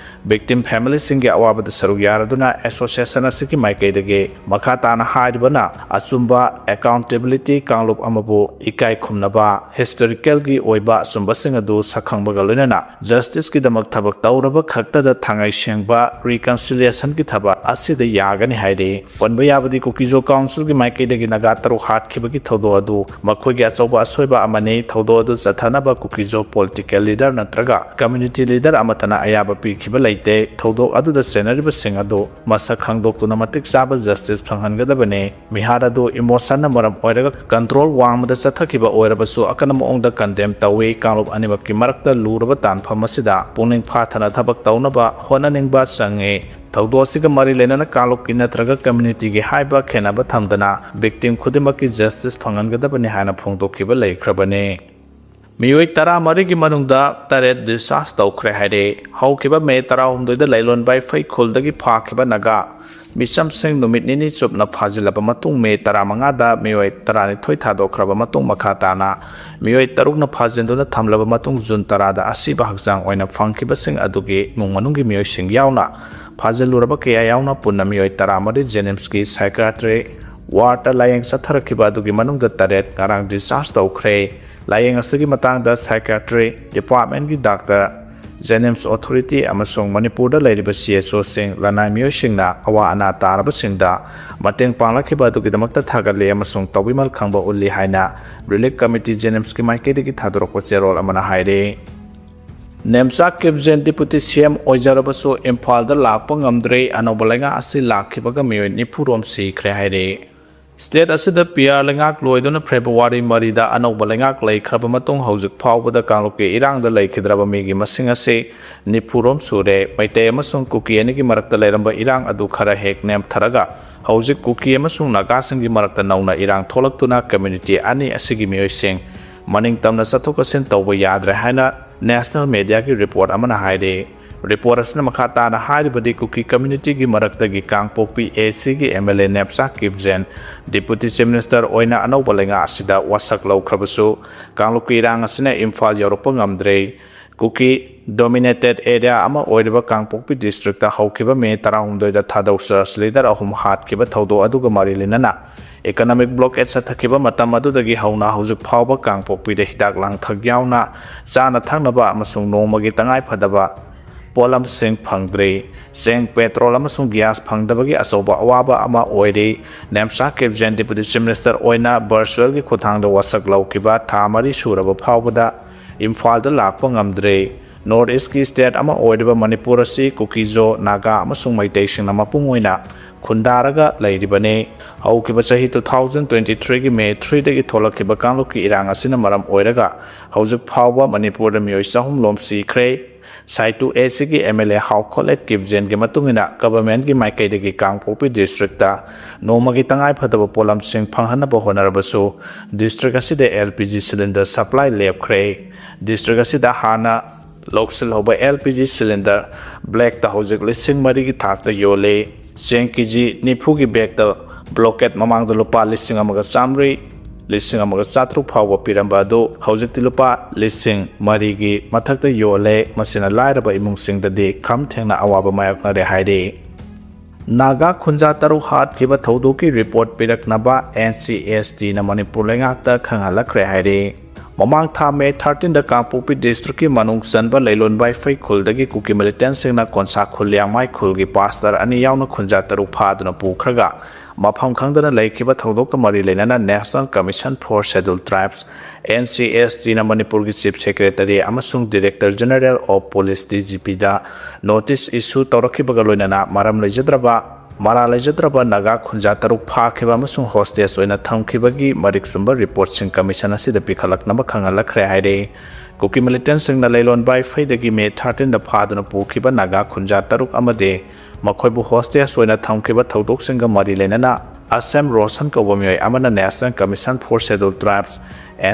ꯚꯤꯛꯇꯤꯝ ꯐꯦꯃꯤꯂꯤꯁꯤꯡꯒꯤ ꯑꯋꯥꯕꯗ ꯁꯔꯨꯛ ꯌꯥꯔꯗꯨꯅ ꯑꯦꯁꯣꯁꯤꯌꯦꯁꯟ ꯑꯁꯤꯒꯤ ꯃꯥꯏꯀꯩꯗꯒꯤ ꯃꯈꯥ ꯇꯥꯅ ꯍꯥꯏꯔꯤꯕꯅ ꯑꯆꯨꯝꯕ ꯑꯦꯀꯥꯎꯟꯇꯦꯕꯤꯂꯤꯇꯤ ꯀꯥꯡꯂꯨꯞ ꯑꯃꯕꯨ ꯏꯀꯥꯏ ꯈꯨꯝꯅꯕ, ꯍꯤꯁꯇꯣꯔꯤꯀꯦꯜꯒꯤ ꯑꯣꯏꯕ ꯑꯆꯨꯝꯕꯁꯤꯡ ꯑꯗꯨ ꯁꯛꯈꯪꯕꯒ ꯂꯣꯏꯅꯅ ꯖꯁꯇꯤꯁꯀꯤꯗꯃꯛ ꯊꯕꯛ ꯇꯧꯔꯕ ꯈꯛꯇꯗ ꯊꯥꯡꯉꯩ ꯁꯦꯡꯕ ꯔꯤꯀꯟꯁꯤꯂꯤꯌꯦꯁꯟꯒꯤ ꯊꯕꯛ ꯑꯁꯤꯗ ꯌꯥꯒꯅꯤ ꯍꯥꯏꯔꯤ꯫ ꯄꯟꯕ ꯌꯥꯕꯗꯤ ꯀꯨꯀꯤꯖꯣ ꯀꯥꯎꯟꯁꯤꯜꯒꯤ ꯃꯥꯏꯀꯩꯗꯒꯤ ꯅꯥꯒꯥ ꯇꯔꯨꯛ ꯍꯥꯠꯈꯤꯕꯒꯤ ꯊꯧꯗꯣꯛ ꯑꯗꯨ ꯃꯈꯣꯏꯒꯤ ꯑꯆꯧꯕ ꯑꯁꯣꯏꯕ ꯑꯃꯅꯤ꯫ ꯊꯧꯗꯣꯛ ꯑꯗꯨ ꯆꯠꯊꯅꯕ ꯀꯨꯀꯤꯖꯣ ꯄꯣꯂꯤꯇꯤꯀꯦꯜ ꯂꯤꯗꯔ ꯅꯠꯇ꯭ꯔꯒ ꯀꯝꯃ꯭ꯌꯨꯅꯤꯇꯤ ꯂꯤꯗꯔ ꯑꯃꯠꯇꯅ ꯑꯌꯥꯕ ꯄꯤꯈꯤꯕ ꯂꯩꯇꯦ꯫ ꯊꯧꯗꯣꯛ ꯑꯗꯨꯗ ꯆꯦꯟꯅꯔꯤꯕꯁꯤꯡ ꯑꯗꯨ ꯃꯁꯛ ꯈꯪꯗꯣꯛꯇꯨꯅ ꯃꯇꯤꯛ ꯆꯥꯕ ꯖꯁꯇꯤꯁ ꯐꯪꯍꯟꯒꯗꯕꯅꯤ꯫ ꯃꯤꯍꯥꯠ ꯑꯗꯨ ꯏꯃꯣꯁꯟꯅ ꯃꯔꯝ ꯑꯣꯏꯔꯒ ꯀꯟꯇ꯭ꯔꯣꯜ ꯋꯥꯡꯃꯗ ꯆꯠꯊꯈꯤꯕ ꯑꯣꯏꯔꯕꯁꯨ ꯑꯀꯟꯕ ꯃꯑꯣꯡꯗ ꯀꯟꯗꯦꯝ ꯇꯧꯏ꯫ ꯀꯥꯡꯂꯨꯞ ꯑꯅꯤꯃꯛꯀꯤ ꯃꯔꯛꯇ ꯂꯨꯔꯕ ꯇꯥꯟꯐꯝ ꯑꯁꯤꯗ ꯄꯨꯛꯅꯤꯡ ꯐꯥꯊꯅ ꯊꯕꯛ ꯇꯧꯅꯕ ꯍꯣꯠꯅꯅꯤꯡꯕ ꯆꯪꯏ꯫ ꯊꯧꯗꯣꯛ ꯑꯁꯤꯒ ꯃꯔꯤ ꯂꯩꯅꯅ ꯀꯥꯡꯂꯨꯞꯀꯤ ꯅꯠꯇ꯭ꯔꯒ community ꯒꯤ ꯍꯥꯏꯕ ꯈꯦꯠꯅꯕ ꯊꯝꯗꯅ victim ꯈꯨꯗꯤꯡꯃꯛꯀꯤ justice ꯐꯪꯍꯟꯒꯗꯕꯅꯤ ꯍꯥꯏꯅ ꯐꯣꯡꯗꯣꯛꯈꯤꯕ ꯂꯩꯈ꯭ꯔꯕꯅꯤ꯫ ꯃꯤꯑꯣꯏ ꯇꯔꯥꯃꯔꯤꯒꯤ ꯃꯅꯨꯡꯗ ꯇꯔꯦꯠ discharge ꯇꯧꯈ꯭ꯔꯦ ꯍꯥꯏꯔꯦ꯫ ꯍꯧꯈꯤꯕ ꯃꯦ ꯇꯔꯥꯍꯨꯝꯗꯣꯏꯗ ꯂꯩꯂꯣꯟꯕ ꯏꯐꯩ ꯈꯨꯜꯗꯒꯤ ꯐꯥꯈꯤꯕ ꯅꯥꯒꯥ ꯃꯤꯆꯝꯁꯤꯡ ꯅꯨꯃꯤꯠ ꯅꯤꯅꯤ ꯆꯨꯞꯅ ꯐꯥꯖꯤꯜꯂꯕ ꯃꯇꯨꯡ, ꯃꯦ ꯇꯔꯥꯃꯉꯥꯗ ꯃꯤꯑꯣꯏ ꯇꯔꯥꯅꯤꯊꯣꯏ ꯊꯥꯗꯣꯛꯈ꯭ꯔꯕ ꯃꯇꯨꯡ, ꯃꯈꯥ ꯇꯥꯅ ꯃꯤꯑꯣꯏ ꯇꯔꯨꯛꯅ ꯐꯥꯖꯤꯟꯗꯨꯅ ꯊꯝꯂꯕ ꯃꯇꯨꯡ, ꯖꯨꯟ ꯇꯔꯥꯗ ꯑꯁꯤꯕ ꯍꯛꯆꯥꯡ ꯑꯣꯏꯅ ꯐꯪꯈꯤꯕꯁꯤꯡ ꯑꯗꯨꯒꯤ ꯏꯃꯨꯡ ꯃꯅꯨꯡꯒꯤ ꯃꯤꯑꯣꯏꯁꯤꯡ ꯌꯥꯎꯅ ꯐꯥꯖꯤꯜꯂꯨꯔꯕ ꯀꯌꯥ ꯌꯥꯎꯅ ꯄꯨꯟꯅ ꯃꯤꯑꯣꯏ ꯇꯔꯥꯃꯔꯤ JNIMS ꯀꯤ psychiatry ward ꯇ ꯂꯥꯌꯦꯡ ꯆꯠꯊꯔꯛꯈꯤꯕ ꯑꯗꯨꯒꯤ ꯃꯅꯨꯡꯗ ꯇꯔꯦꯠ ꯉꯔꯥꯡ discharge ꯇꯧꯈ꯭ꯔꯦ꯫ ꯂꯥꯌꯦꯡ ꯑꯁꯤꯒꯤ ꯃꯇꯥꯡꯗ psychiatry department ꯀꯤ doctor, JNIMS authority ꯑꯃꯁꯨꯡ ꯃꯅꯤꯄꯨꯔꯗ ꯂꯩꯔꯤꯕ CSO ꯁꯤꯡ, ꯂꯅꯥꯏ ꯃꯤꯑꯣꯏꯁꯤꯡꯅ ꯑꯋꯥ ꯑꯅꯥ ꯇꯥꯔꯕꯁꯤꯡꯗ ꯃꯇꯦꯡ ꯄꯥꯡꯂꯛꯈꯤꯕ ꯑꯗꯨꯒꯤꯗꯃꯛꯇ ꯊꯥꯒꯠꯂꯤ ꯑꯃꯁꯨꯡ ꯇꯧꯕꯤꯃꯜ ꯈꯪꯕ ꯎꯠꯂꯤ ꯍꯥꯏꯅ Relief Committee JNIMS ꯀꯤ ꯃꯥꯏꯀꯩꯗꯒꯤ ꯊꯥꯗꯣꯔꯛꯄ ꯆꯦꯔꯣꯜ ꯑꯃꯅ ꯍꯥꯏꯔꯤ꯫ ꯅꯦꯝꯆꯥ ꯀꯤꯞꯖꯦꯟ deputy CM ꯑꯣꯏꯖꯔꯕꯁꯨ ꯏꯝꯐꯥꯜꯗ ꯂꯥꯛꯄ ꯉꯝꯗ꯭ꯔꯦ꯫ ꯑꯅꯧꯕ ꯂꯩꯉꯥꯛ ꯑꯁꯤ ꯂꯥꯛꯈꯤꯕꯒ ꯃꯤꯑꯣꯏ ꯅꯤꯐꯨ ꯔꯣꯝ ꯁꯤꯈ꯭ꯔꯦ ꯍꯥꯏꯔꯤ꯫ State ꯑꯁꯤꯗ PR ꯂꯩꯉꯥꯛ ꯂꯣꯏꯗꯨꯅ February ꯃꯔꯤꯗ ꯑꯅꯧꯕ ꯂꯩꯉꯥꯛ ꯂꯩꯈ꯭ꯔꯕ ꯃꯇꯨꯡ ꯍꯧꯖꯤꯛ ꯐꯥꯎꯕꯗ ꯀꯥꯡꯂꯨꯞꯀꯤ ꯏꯔꯥꯡꯗ ꯂꯩꯈꯤꯗ꯭ꯔꯕ ꯃꯤꯒꯤ ꯃꯁꯤꯡ ꯑꯁꯤ ꯅꯤꯐꯨ ꯔꯣꯝ ꯁꯨꯔꯦ꯫ ꯃꯩꯇꯩ ꯑꯃꯁꯨꯡ ꯀꯨꯀꯤ ꯑꯅꯤꯒꯤ ꯃꯔꯛꯇ ꯂꯩꯔꯝꯕ ꯏꯔꯥꯡ ꯑꯗꯨ ꯈꯔ ꯍꯦꯛ ꯅꯦꯝꯊꯔꯒ ꯍꯧꯖꯤꯛ ꯀꯨꯀꯤ ꯑꯃꯁꯨꯡ ꯅꯥꯒꯥꯁꯤꯡꯒꯤ ꯃꯔꯛꯇ ꯅꯧꯅ ꯏꯔꯥꯡ ꯊꯣꯛꯂꯛꯇꯨꯅ community ꯑꯅꯤ ꯑꯁꯤꯒꯤ ꯃꯤꯑꯣꯏꯁꯤꯡ ꯃꯅꯤꯡ ꯇꯝꯅ ꯆꯠꯊꯣꯛ ꯆꯠꯁꯤꯟ ꯇꯧꯕ ꯌꯥꯗ꯭ꯔꯦ ꯍꯥꯏꯅ national media ꯒꯤ report ꯑꯃꯅ ꯍꯥꯏꯔꯤ꯫ Report ꯑꯁꯤꯅ ꯃꯈꯥ ꯇꯥꯅ ꯍꯥꯏꯔꯤꯕꯗꯤ, ꯀꯨꯀꯤ community ꯒꯤ ꯃꯔꯛꯇꯒꯤ ꯀꯥꯡꯄꯣꯛꯄꯤ AC ꯒꯤ MLA Nemcha ꯀꯤꯞꯖꯦꯟ Deputy Chief Minister ꯑꯣꯏꯅ ꯑꯅꯧꯕ ꯂꯩꯉꯥꯛ ꯑꯁꯤꯗ ꯋꯥꯁꯛ ꯂꯧꯈ꯭ꯔꯕꯁꯨ, ꯀꯥꯡꯂꯨꯞꯀꯤ ꯏꯔꯥꯡ ꯑꯁꯤꯅ ꯏꯝꯐꯥꯜ ꯌꯧꯔꯛꯄ ꯉꯝꯗ꯭ꯔꯦ꯫ ꯀꯨꯀꯤ dominated area ꯑꯃ ꯑꯣꯏꯔꯤꯕ ꯀꯥꯡꯄꯣꯛꯄꯤ district ꯇ ꯍꯧꯈꯤꯕ ꯃꯦ ꯇꯔꯥꯍꯨꯝꯗꯣꯏꯗ ꯊꯥꯗꯧ church leader ꯑꯍꯨꯝ ꯍꯥꯠꯈꯤꯕ ꯊꯧꯗꯣꯛ ꯑꯗꯨꯒ ꯃꯔꯤ ꯂꯩꯅꯅ economic blockade ꯆꯠꯊꯈꯤꯕ ꯃꯇꯝ ꯑꯗꯨꯗꯒꯤ ꯍꯧꯅ ꯍꯧꯖꯤꯛ ꯐꯥꯎꯕ ꯀꯥꯡꯄꯣꯛꯄꯤꯗ ꯍꯤꯗꯥꯛ ꯂꯥꯡꯊꯛ ꯌꯥꯎꯅ ꯆꯥꯅ ꯊꯛꯅꯕ ꯑꯃꯁꯨꯡ ꯅꯣꯡꯃꯒꯤ ꯇꯉꯥꯏ ꯐꯗꯕ ꯄꯣꯠꯂꯝꯁꯤꯡ ꯐꯪꯗ꯭ꯔꯤ꯫ ꯆꯦꯡ, petrol ꯑꯃꯁꯨꯡ gas ꯐꯪꯗꯕꯒꯤ ꯑꯆꯧꯕ ꯑꯋꯥꯕ ꯑꯃ ꯑꯣꯏꯔꯤ꯫ ꯅꯦꯝꯆꯥ ꯀꯤꯞꯖꯦꯟ Deputy Chief Minister ꯑꯣꯏꯅ virtual ꯒꯤ ꯈꯨꯠꯊꯥꯡꯗ ꯋꯥꯁꯛ ꯂꯧꯈꯤꯕ ꯊꯥ ꯃꯔꯤ ꯁꯨꯔꯕ ꯐꯥꯎꯕꯗ ꯏꯝꯐꯥꯜꯗ ꯂꯥꯛꯄ ꯉꯝꯗ꯭ꯔꯤ꯫ North East ꯀꯤ state ꯑꯃ ꯑꯣꯏꯔꯤꯕ ꯃꯅꯤꯄꯨꯔ ꯑꯁꯤ ꯀꯨꯀꯤꯖꯣ, ꯅꯥꯒꯥ ꯑꯃꯁꯨꯡ ꯃꯩꯇꯩꯁꯤꯡꯅ ꯃꯄꯨꯡ ꯑꯣꯏꯅ ꯈꯨꯟꯗꯥꯔꯒ ꯂꯩꯔꯤꯕꯅꯤ꯫ ꯍꯧꯈꯤꯕ ꯆꯍꯤ two thousand twenty three ꯒꯤ May three ꯗꯒꯤ ꯊꯣꯛꯂꯛꯈꯤꯕ ꯀꯥꯡꯂꯨꯞꯀꯤ ꯏꯔꯥꯡ ꯑꯁꯤꯅ ꯃꯔꯝ ꯑꯣꯏꯔꯒ ꯍꯧꯖꯤꯛ ꯐꯥꯎꯕ ꯃꯅꯤꯄꯨꯔꯗ ꯃꯤꯑꯣꯏ ꯆꯍꯨꯝ ꯂꯣꯝ ꯁꯤꯈ꯭ꯔꯦ꯫ ꯁꯥꯏꯇꯨ ꯑꯦꯁꯤꯒꯤ ꯑꯦꯝ ꯑꯦꯜ ꯑꯦ ꯍꯥꯎ ꯈꯣꯂꯦꯠ ꯀꯤꯞꯖꯦꯟꯒꯤ ꯃꯇꯨꯡ ꯏꯟꯅ ꯒꯚꯔꯟꯃꯦꯟꯠꯀꯤ ꯃꯥꯏꯀꯩꯗꯒꯤ ꯀꯥꯡꯄꯣꯛꯄꯤ ꯗꯤꯁꯇ꯭ꯔꯤꯛꯇ ꯅꯣꯡꯃꯒꯤ ꯇꯉꯥꯏ ꯐꯗꯕ ꯄꯣꯠꯂꯝꯁꯤꯡ ꯐꯪꯍꯟꯅꯕ ꯍꯣꯠꯅꯔꯕꯁꯨ ꯗꯤꯁꯇ꯭ꯔꯤꯛ ꯑꯁꯤꯗ L P G cylinder supply ꯂꯦꯞꯈ꯭ꯔꯦ꯫ ꯗꯤꯁꯇ꯭ꯔꯤꯛ ꯑꯁꯤꯗ ꯍꯥꯟꯅ ꯂꯧꯁꯤꯜꯍꯧꯕ ꯑꯦꯜ ꯄꯤ ꯖꯤ ꯁꯤꯂꯤꯟꯗꯔ ꯕ꯭ꯂꯦꯛꯇ ꯍꯧꯖꯤꯛ ꯂꯤꯁꯤꯡ ꯃꯔꯤꯒꯤ ꯊꯥꯛꯇ ꯌꯣꯜꯂꯤ꯫ ꯆꯦꯡ ꯀꯦ ꯖꯤ ꯅꯤꯐꯨꯒꯤ ꯕꯦꯛꯇ ꯕ꯭ꯂꯣꯀꯦꯠ ꯃꯃꯥꯡꯗ ꯂꯨꯄꯥ ꯂꯤꯁꯤꯡ ꯑꯃꯒ ꯆꯥꯝꯃꯔꯤ, ꯂꯤꯁꯤꯡ ꯑꯃꯒ ꯆꯥꯇ꯭ꯔꯨꯛ ꯐꯥꯎꯕ ꯄꯤꯔꯝꯕ ꯑꯗꯨ ꯍꯧꯖꯤꯛꯇꯤ ꯂꯨꯄꯥ ꯂꯤꯁꯤꯡ ꯃꯔꯤꯒꯤ ꯃꯊꯛꯇ ꯌꯣꯜꯂꯦ꯫ ꯃꯁꯤꯅ ꯂꯥꯏꯔꯕ ꯏꯃꯨꯡꯁꯤꯡꯗꯗꯤ ꯈꯝ ꯊꯦꯡꯅ ꯑꯋꯥꯕ ꯃꯥꯌꯣꯛꯅꯔꯦ ꯍꯥꯏꯔꯤ꯫ ꯅꯥꯒꯥ ꯈꯨꯟꯖꯥ ꯇꯔꯨꯛ ꯍꯥꯠꯈꯤꯕ ꯊꯧꯗꯣꯛꯀꯤ report ꯄꯤꯔꯛꯅꯕ N C S ꯇꯤꯅ Manipur ꯂꯩꯉꯥꯛꯇ ꯈꯪꯍꯜꯂꯛꯈ꯭ꯔꯦ ꯍꯥꯏꯔꯤ꯫ ꯃꯃꯥꯡ ꯊꯥ ꯃꯦ ꯊꯥꯔꯇꯤꯟꯗ ꯀꯥꯡꯄꯣꯛꯄꯤ ꯗꯤꯁꯇ꯭ꯔꯤꯛꯀꯤ ꯃꯅꯨꯡ ꯆꯟꯕ ꯂꯩꯂꯣꯟꯕꯥꯏꯐꯩ ꯈꯨꯜꯗꯒꯤ ꯀꯨꯀꯤ ꯃꯤꯂꯤꯇꯦꯟꯁꯤꯡꯅ ꯀꯣꯟꯁꯥ ꯈꯨꯜ ꯂꯤꯌꯥꯡꯃꯥꯏ ꯈꯨꯜꯒꯤ ꯄꯥꯁꯇꯔ ꯑꯅꯤ ꯌꯥꯎꯅ ꯈꯨꯟꯖꯥ ꯇꯔꯨꯛ ꯐꯥꯗꯨꯅ ꯄꯨꯈ꯭ꯔꯒ ꯃꯐꯝ ꯈꯪꯗꯅ ꯂꯩꯈꯤꯕ ꯊꯧꯗꯣꯛꯀ ꯃꯔꯤ ꯂꯩꯅꯅ National Commission for Scheduled Tribes, N C S T ꯅ ꯃꯅꯤꯄꯨꯔꯒꯤ Chief Secretary ꯑꯃꯁꯨꯡ Director General of Police, D G P the notice issue ꯇꯧꯔꯛꯈꯤꯕꯒ ꯂꯣꯏꯅꯅ ꯃꯔꯝ ꯂꯩꯖꯗ꯭ꯔꯕ, ꯃꯔꯥ ꯂꯩꯖꯗ꯭ꯔꯕ ꯅꯥꯒꯥ ꯈꯨꯟꯖꯥ ꯇꯔꯨꯛ ꯐꯥꯈꯤꯕ ꯑꯃꯁꯨꯡ hostage ꯑꯣꯏꯅ ꯊꯝꯈꯤꯕꯒꯤ ꯃꯔꯤꯛ ꯆꯨꯝꯕ reportꯁꯤꯡ commission ꯑꯁꯤꯗ ꯄꯤꯈꯠꯂꯛꯅꯕ ꯈꯪꯍꯜꯂꯛꯈ꯭ꯔꯦ ꯍꯥꯏꯔꯤ꯫ ꯀꯨꯀꯤ ꯃꯤꯂꯤꯇꯦꯟꯁꯤꯡꯅ ꯂꯩꯂꯣꯟꯕꯥꯏꯐꯩꯗꯒꯤ ꯃꯦ ꯊꯥꯔꯇꯤꯟꯗ ꯐꯥꯗꯨꯅ ꯄꯨꯈꯤꯕ ꯅꯥꯒꯥ ꯈꯨꯟꯖꯥ ꯇꯔꯨꯛ ꯑꯃꯗꯤ ꯃꯈꯣꯏꯕꯨ hostage ꯑꯣꯏꯅ ꯊꯝꯈꯤꯕ ꯊꯧꯗꯣꯛꯁꯤꯡꯒ ꯃꯔꯤ ꯂꯩꯅꯅ ꯑꯁꯦꯝ ꯔꯣꯁꯟ ꯀꯧꯕ ꯃꯤꯑꯣꯏ ꯑꯃꯅ National Commission for Scheduled Tribes,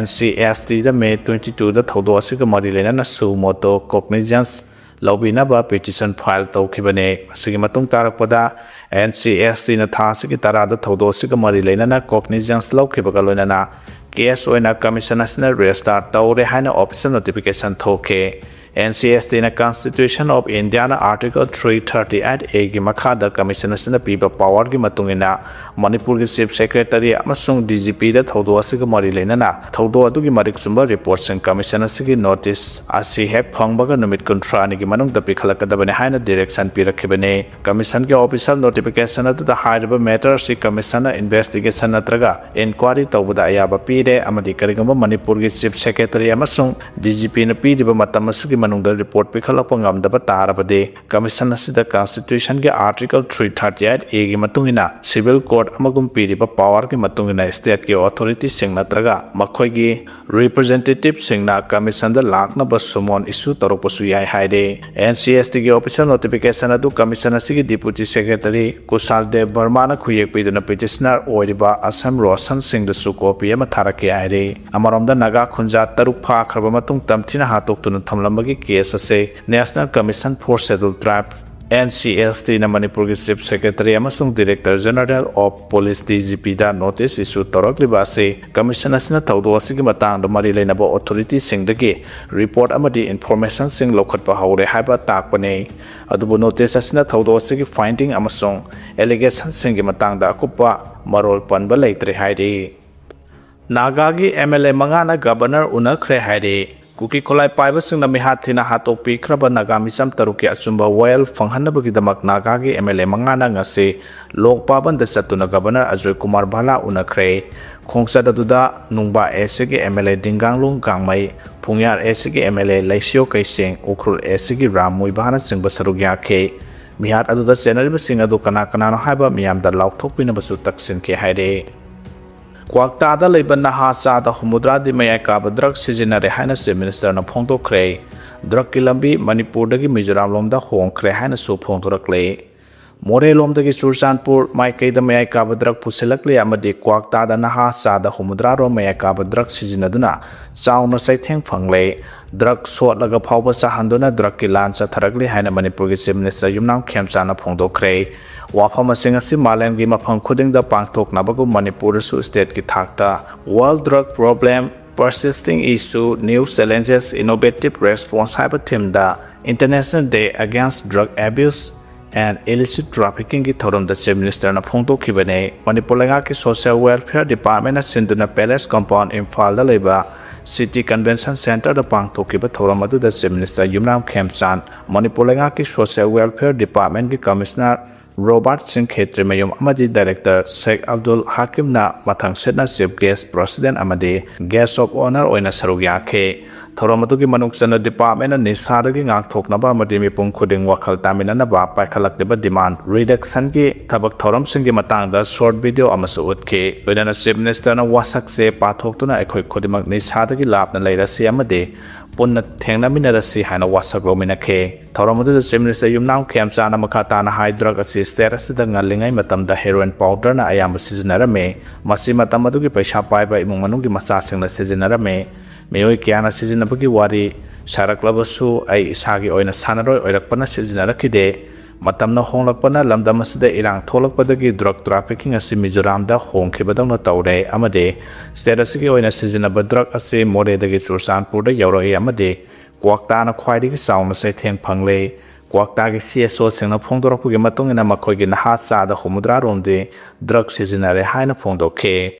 N C S T the May twenty two ꯗ ꯊꯧꯗꯣꯛ ꯑꯁꯤꯒ ꯃꯔꯤ ꯂꯩꯅꯅ suo motu cognizance ꯂꯧꯕꯤꯅꯕ petition file ꯇꯧꯈꯤꯕꯅꯤ꯫ ꯃꯁꯤꯒꯤ ꯃꯇꯨꯡ ꯇꯥꯔꯛꯄꯗ N C S T ꯅ ꯊꯥ ꯑꯁꯤꯒꯤ ꯇꯔꯥꯗ ꯊꯧꯗꯣꯛ ꯑꯁꯤꯒ ꯃꯔꯤ ꯂꯩꯅꯅ cognizance ꯂꯧꯈꯤꯕꯒ ꯂꯣꯏꯅꯅ case ꯑꯣꯏꯅ commission ꯑꯁꯤꯅ register ꯇꯧꯔꯦ ꯍꯥꯏꯅ official notification ꯊꯣꯛꯈꯤ꯫ N C S T ꯅ Constitution of India ꯅ Article three thirty eight A ꯒꯤ ꯃꯈꯥꯗ commission ꯑꯁꯤꯅ ꯄꯤꯕ power ꯒꯤ ꯃꯇꯨꯡ ꯏꯟꯅ ꯃꯅꯤꯄꯨꯔꯒꯤ Chief Secretary ꯑꯃꯁꯨꯡ D G P ꯗ ꯊꯧꯗꯣꯛ ꯑꯁꯤꯒ ꯃꯔꯤ ꯂꯩꯅꯅ ꯊꯧꯗꯣꯛ ꯑꯗꯨꯒꯤ ꯃꯔꯤꯛ ꯆꯨꯝꯕ reportꯁꯤꯡ commission ꯑꯁꯤꯒꯤ notice ꯑꯁꯤ ꯍꯦꯛ ꯐꯪꯕꯒ ꯅꯨꯃꯤꯠ ꯀꯨꯟꯊ꯭ꯔꯥꯅꯤꯒꯤ ꯃꯅꯨꯡꯗ ꯄꯤꯈꯠꯂꯛꯀꯗꯕꯅꯤ ꯍꯥꯏꯅ direction ꯄꯤꯔꯛꯈꯤꯕꯅꯤ꯫ Commission ꯒꯤ official notification ꯑꯗꯨꯗ ꯍꯥꯏꯔꯤꯕ matter ꯑꯁꯤ commission ꯅ investigation ꯅꯠꯇ꯭ꯔꯒ inquiry ꯇꯧꯕꯗ ꯑꯌꯥꯕ ꯄꯤꯔꯦ ꯑꯃꯗꯤ ꯀꯔꯤꯒꯨꯝꯕ ꯃꯅꯤꯄꯨꯔꯒꯤ Chief Secretary ꯑꯃꯁꯨꯡ D G P ꯅ ꯄꯤꯔꯤꯕ ꯃꯇꯝ ꯑꯁꯤꯒꯤ ꯃꯅꯨꯡꯗ report ꯄꯤꯈꯠꯂꯛꯄ ꯉꯝꯗꯕ ꯇꯥꯔꯕꯗꯤ, commission ꯑꯁꯤꯗ constitution ꯒꯤ article three thirty eight A ꯒꯤ ꯃꯇꯨꯡ ꯏꯟꯅ civil court ꯑꯃꯒꯨꯝ ꯄꯤꯔꯤꯕ power ꯒꯤ ꯃꯇꯨꯡ ꯏꯟꯅ state ꯀꯤ authority ꯁꯤꯡ ꯅꯠꯇ꯭ꯔꯒ ꯃꯈꯣꯏꯒꯤ representative ꯁꯤꯡꯅ commission ꯗ ꯂꯥꯛꯅꯕ summon issue ꯇꯧꯔꯛꯄꯁꯨ ꯌꯥꯏ ꯍꯥꯏꯔꯤ꯫ N C S T ꯒꯤ official notification ꯑꯗꯨ commission ꯑꯁꯤꯒꯤ deputy secretary ꯀꯨꯁꯥꯜ ꯗꯦꯕ ꯕꯔꯃꯥꯅ ꯈꯨꯌꯦꯛ ꯄꯤꯗꯨꯅ petitioner ꯑꯣꯏꯔꯤꯕ ꯑꯁꯝ ꯔꯣꯁꯟ ꯁꯤꯡꯗꯁꯨ copy ꯑꯃ ꯊꯥꯔꯛꯈꯤ ꯍꯥꯏꯔꯤ꯫ ꯑꯃꯔꯣꯝꯗ, ꯅꯥꯒꯥ ꯈꯨꯟꯖꯥ ꯇꯔꯨꯛ ꯐꯥꯈ꯭ꯔꯕ ꯃꯇꯨꯡ ꯇꯝꯊꯤꯅ ꯍꯥꯠꯇꯣꯛꯇꯨꯅ ꯊꯝꯂꯝꯕꯒꯤ case ꯑꯁꯤ National Commission for Scheduled Tribe, N C S T ꯅ ꯃꯅꯤꯄꯨꯔꯒꯤ Chief Secretary ꯑꯃꯁꯨꯡ Director General of Police, D G P the notice issue ꯇꯧꯔꯛꯂꯤꯕ ꯑꯁꯤ commission ꯑꯁꯤꯅ ꯊꯧꯗꯣꯛ ꯑꯁꯤꯒꯤ ꯃꯇꯥꯡꯗ ꯃꯔꯤ ꯂꯩꯅꯕ authority ꯁꯤꯡꯗꯒꯤ report ꯑꯃꯗꯤ information ꯁꯤꯡ ꯂꯧꯈꯠꯄ ꯍꯧꯔꯦ ꯍꯥꯏꯕ ꯇꯥꯛꯄꯅꯤ꯫ ꯑꯗꯨꯕꯨ notice ꯑꯁꯤꯅ ꯊꯧꯗꯣꯛ ꯑꯁꯤꯒꯤ finding ꯑꯃꯁꯨꯡ allegation ꯁꯤꯡꯒꯤ ꯃꯇꯥꯡꯗ ꯑꯀꯨꯞꯄ ꯃꯔꯣꯜ ꯄꯟꯕ ꯂꯩꯇ꯭ꯔꯦ ꯍꯥꯏꯔꯤ꯫ ꯅꯥꯒꯥꯒꯤ M L A ꯃꯉꯥꯅ governor ꯎꯅꯈ꯭ꯔꯦ ꯍꯥꯏꯔꯤ꯫ ꯀꯨꯀꯤ ꯈꯨꯠꯂꯥꯏ ꯄꯥꯏꯕꯁꯤꯡꯅ ꯃꯤꯍꯥꯠ ꯊꯤꯅ ꯍꯥꯠꯇꯣꯛꯄꯤꯈ꯭ꯔꯕ ꯅꯥꯒꯥ ꯃꯤꯆꯝ ꯇꯔꯨꯛꯀꯤ ꯑꯆꯨꯝꯕ ꯋꯥꯌꯦꯜ ꯐꯪꯍꯟꯅꯕꯒꯤꯗꯃꯛ ꯅꯥꯒꯥꯒꯤ M L A ꯃꯉꯥꯅ ꯉꯁꯤ ꯂꯣꯛ ꯚꯕꯟꯗ ꯆꯠꯇꯨꯅ governor ꯑꯖꯣꯏ ꯀꯨꯃꯥꯔ ꯚꯥꯂꯥ ꯎꯅꯈ꯭ꯔꯦ꯫ ꯈꯣꯡꯆꯠ ꯑꯗꯨꯗ ꯅꯨꯡꯕꯥ A C ꯒꯤ M L A ꯗꯤꯡꯒꯥꯡꯂꯨꯡ ꯒꯥꯡꯃꯩ, ꯄꯨꯡꯌꯥꯔ A C ꯒꯤ M L A ꯂꯩꯁꯤꯌꯣ ꯀꯩꯁꯦꯡ, Ukhrul A C ꯒꯤ ꯔꯥꯝ ꯃꯨꯏꯕꯥꯅꯆꯤꯡꯕ ꯁꯔꯨꯛ ꯌꯥꯈꯤ꯫ ꯃꯤꯍꯥꯠ ꯑꯗꯨꯗ ꯆꯦꯟꯅꯔꯤꯕꯁꯤꯡ ꯑꯗꯨ ꯀꯅꯥ ꯀꯅꯥꯅꯣ ꯍꯥꯏꯕ ꯃꯤꯌꯥꯝꯗ ꯂꯥꯎꯊꯣꯛꯄꯤꯅꯕꯁꯨ ꯇꯛꯁꯤꯟꯈꯤ ꯍꯥꯏꯔꯤ꯫ ꯀ꯭ꯋꯥꯛꯇꯥꯗ ꯂꯩꯕ ꯅꯍꯥ ꯆꯥꯗ ꯍꯨꯝꯐꯨꯇꯔꯥꯗꯤ ꯃꯌꯥꯏ ꯀꯥꯕ drug ꯁꯤꯖꯤꯟꯅꯔꯦ ꯍꯥꯏꯅ Chief Minister ꯅ ꯐꯣꯡꯗꯣꯛꯈ꯭ꯔꯦ꯫ Drug ꯀꯤ ꯂꯝꯕꯤ ꯃꯅꯤꯄꯨꯔꯗꯒꯤ ꯃꯤꯖꯣꯔꯥꯝ ꯂꯣꯝꯗ ꯍꯣꯡꯈ꯭ꯔꯦ ꯍꯥꯏꯅꯁꯨ ꯐꯣꯡꯗꯣꯔꯛꯂꯦ꯫ ꯃꯣꯔꯦ ꯂꯣꯝꯗꯒꯤ ꯆꯨꯔꯆꯥꯟꯄꯨꯔ ꯃꯥꯏꯀꯩꯗ ꯃꯌꯥꯏ ꯀꯥꯕ drug ꯄꯨꯁꯤꯜꯂꯛꯂꯦ ꯑꯃꯗꯤ ꯀ꯭ꯋꯥꯛꯇꯥꯗ ꯅꯍꯥ ꯆꯥꯗ ꯍꯨꯝꯐꯨꯇꯔꯥ ꯔꯣꯝ ꯃꯌꯥꯏ ꯀꯥꯕ drug ꯁꯤꯖꯤꯟꯅꯗꯨꯅ ꯆꯥꯎꯅ ꯆꯩꯊꯦꯡ ꯐꯪꯂꯦ꯫ Drug ꯁꯣꯠꯂꯒ ꯐꯥꯎꯕ ꯆꯥꯍꯟꯗꯨꯅ drug ꯀꯤ ꯂꯥꯟ ꯆꯠꯊꯔꯛꯂꯤ ꯍꯥꯏꯅ ꯃꯅꯤꯄꯨꯔꯒꯤ Chief Minister ꯌꯨꯝꯅꯥꯝ ꯈꯦꯝꯆꯥꯟꯅ ꯐꯣꯡꯗꯣꯛꯈ꯭ꯔꯦ꯫ ꯋꯥꯐꯝꯁꯤꯡ ꯑꯁꯤ ꯃꯥꯂꯦꯝꯒꯤ ꯃꯐꯝ ꯈꯨꯗꯤꯡꯗ ꯄꯥꯡꯊꯣꯛꯅꯕꯒꯨꯝ ꯃꯅꯤꯄꯨꯔꯗꯁꯨ state ꯀꯤ ꯊꯥꯛꯇ World Drug Problem, Persisting Issue, New Challenges, Innovative Response ꯍꯥꯏꯕ theme the International Day Against Drug Abuse and Illicit Trafficking ꯒꯤ ꯊꯧꯔꯝꯗ Chief Minister ꯅ ꯐꯣꯡꯗꯣꯛꯈꯤꯕꯅꯤ꯫ ꯃꯅꯤꯄꯨꯔ ꯂꯩꯉꯥꯛꯀꯤ Social Welfare Department ꯅ ꯁꯤꯟꯗꯨꯅ Palace Compound ꯏꯝꯐꯥꯜꯗ ꯂꯩꯕ City Convention Centre ꯗ ꯄꯥꯡꯊꯣꯛꯈꯤꯕ ꯊꯧꯔꯝ ꯑꯗꯨꯗ Chief Minister ꯌꯨꯝꯅꯥꯝ ꯈꯦꯝꯆꯥꯟ, ꯃꯅꯤꯄꯨꯔ ꯂꯩꯉꯥꯛꯀꯤ Social Welfare Department ꯀꯤ Commissioner ꯔꯣꯕꯥꯔꯠ ꯁꯤꯡ ꯈꯦꯇ꯭ꯔꯤꯃꯌꯨꯝ ꯑꯃꯗꯤ ꯗꯥꯏꯔꯦꯛꯇꯔ ꯁꯦꯈ ꯑꯕꯗꯨꯜ ꯍꯥꯀꯤꯝꯅ ꯃꯊꯪ ꯁꯤꯠꯅ ꯆꯤꯐ ꯒꯦꯁ ꯄ꯭ꯔꯁꯤꯗꯦꯟ ꯑꯃꯗꯤ ꯒꯦꯁ ꯑꯣꯐ ꯑꯣꯅꯔ ꯑꯣꯏꯅ ꯁꯔꯨꯛ ꯌꯥꯈꯤ꯫ ꯊꯧꯔꯝ ꯑꯗꯨꯒꯤ ꯃꯅꯨꯡ ꯆꯟꯅ ꯗꯤꯄꯥꯔꯠꯃꯦꯟꯅ ꯅꯤꯁꯥꯗꯒꯤ ꯉꯥꯛꯊꯣꯛꯅꯕ ꯑꯃꯗꯤ ꯃꯤꯄꯨꯝ ꯈꯨꯗꯤꯡ ꯋꯥꯈꯜ ꯇꯥꯃꯤꯟꯅꯅꯕ ꯄꯥꯏꯈꯠꯂꯛꯂꯤꯕ ꯗꯤꯃꯥꯟ ꯔꯤꯗꯛꯁꯟꯒꯤ ꯊꯕꯛ ꯊꯧꯔꯝꯁꯤꯡꯒꯤ ꯃꯇꯥꯡꯗ ꯁꯣꯔꯠ ꯚꯤꯗꯤꯑꯣ ꯑꯃꯁꯨ ꯎꯠꯈꯤ꯫ ꯂꯣꯏꯅꯅ ꯆꯤꯐ ꯃꯤꯅꯤꯁꯇꯔꯅ ꯋꯥꯁꯛꯁꯦ ꯄꯥꯊꯣꯛꯇꯨꯅ ꯑꯩꯈꯣꯏ ꯈꯨꯗꯤꯡꯃꯛ ꯅꯤꯁꯥꯗꯒꯤ ꯂꯥꯞꯅ ꯂꯩꯔꯁꯤ ꯑꯃꯗꯤ ꯄꯨꯟꯅ ꯊꯦꯡꯅꯃꯤꯟꯅꯔꯁꯤ ꯍꯥꯏꯅ ꯋꯥꯁꯛ ꯂꯧꯃꯤꯟꯅꯈꯤ꯫ ꯊꯧꯔꯝ ꯑꯗꯨꯗ ꯆꯤꯐ ꯃꯤꯅꯤꯁꯇꯔ ꯌꯨꯝꯅꯥꯝ ꯈꯦꯝꯆꯥꯅ ꯃꯈꯥ ꯇꯥꯅ ꯍꯥꯏ, ꯗ꯭ꯔꯒ ꯑꯁꯤ ꯁ꯭ꯇꯦꯠ ꯑꯁꯤꯗ ꯉꯜꯂꯤꯉꯩ ꯃꯇꯝꯗ ꯍꯦꯔꯣꯏꯟ ꯄꯥꯎꯗꯔꯅ ꯑꯌꯥꯝꯕ ꯁꯤꯖꯤꯟꯅꯔꯝꯃꯤ꯫ ꯃꯁꯤ ꯃꯇꯝ ꯑꯗꯨꯒꯤ ꯄꯩꯁꯥ ꯄꯥꯏꯕ ꯏꯃꯨꯡ ꯃꯅꯨꯡꯒꯤ ꯃꯆꯥꯁꯤꯡꯅ ꯁꯤꯖꯤꯟꯅꯔꯝꯃꯤ꯫ ꯃꯤꯑꯣꯏ ꯀꯌꯥꯅ ꯁꯤꯖꯤꯟꯅꯕꯒꯤ ꯋꯥꯔꯤ ꯁꯥꯔꯛꯂꯕꯁꯨ, ꯑꯩ ꯏꯁꯥꯒꯤ ꯑꯣꯏꯅ ꯁꯥꯟꯅꯔꯣꯏ ꯑꯣꯏꯔꯛꯄꯅ ꯁꯤꯖꯤꯟꯅꯔꯛꯈꯤꯗꯦ꯫ ꯃꯇꯝꯅ ꯍꯣꯡꯂꯛꯄꯅ ꯂꯝꯗꯝ ꯑꯁꯤꯗ ꯏꯔꯥꯡ ꯊꯣꯛꯂꯛꯄꯗꯒꯤ ꯗ꯭ꯔꯒ ꯇ꯭ꯔꯥꯐꯤꯀꯤꯡ ꯑꯁꯤ ꯃꯤꯖꯣꯔꯥꯝꯗ ꯍꯣꯡꯈꯤꯕꯗꯧꯅ ꯇꯧꯔꯦ ꯑꯃꯗꯤ ꯁ꯭ꯇꯦꯠ ꯑꯁꯤꯒꯤ ꯑꯣꯏꯅ ꯁꯤꯖꯤꯟꯅꯕ ꯗ꯭ꯔꯒ ꯑꯁꯤ ꯃꯣꯔꯦꯗꯒꯤ ꯆꯨꯔꯆꯥꯟꯄꯨꯔꯗ ꯌꯧꯔꯛꯏ ꯑꯃꯗꯤ ꯀ꯭ꯋꯥꯛꯇꯥꯅ ꯈ꯭ꯋꯥꯏꯗꯒꯤ ꯆꯥꯎꯅ ꯆꯩꯊꯦꯡ ꯐꯪꯂꯦ꯫ ꯀ꯭ꯋꯥꯛꯇꯥꯒꯤ ꯁꯤ ꯑꯦꯁ ꯑꯣꯁꯤꯡꯅ ꯐꯣꯡꯗꯣꯔꯛꯄꯒꯤ ꯃꯇꯨꯡ ꯏꯟꯅ ꯃꯈꯣꯏꯒꯤ ꯅꯍꯥ ꯆꯥꯗ ꯍꯨꯝꯐꯨꯇꯔꯥ ꯔꯣꯝꯗꯤ ꯗ꯭ꯔꯒ ꯁꯤꯖꯤꯟꯅꯔꯦ ꯍꯥꯏꯅ ꯐꯣꯡꯗꯣꯛꯈꯤ꯫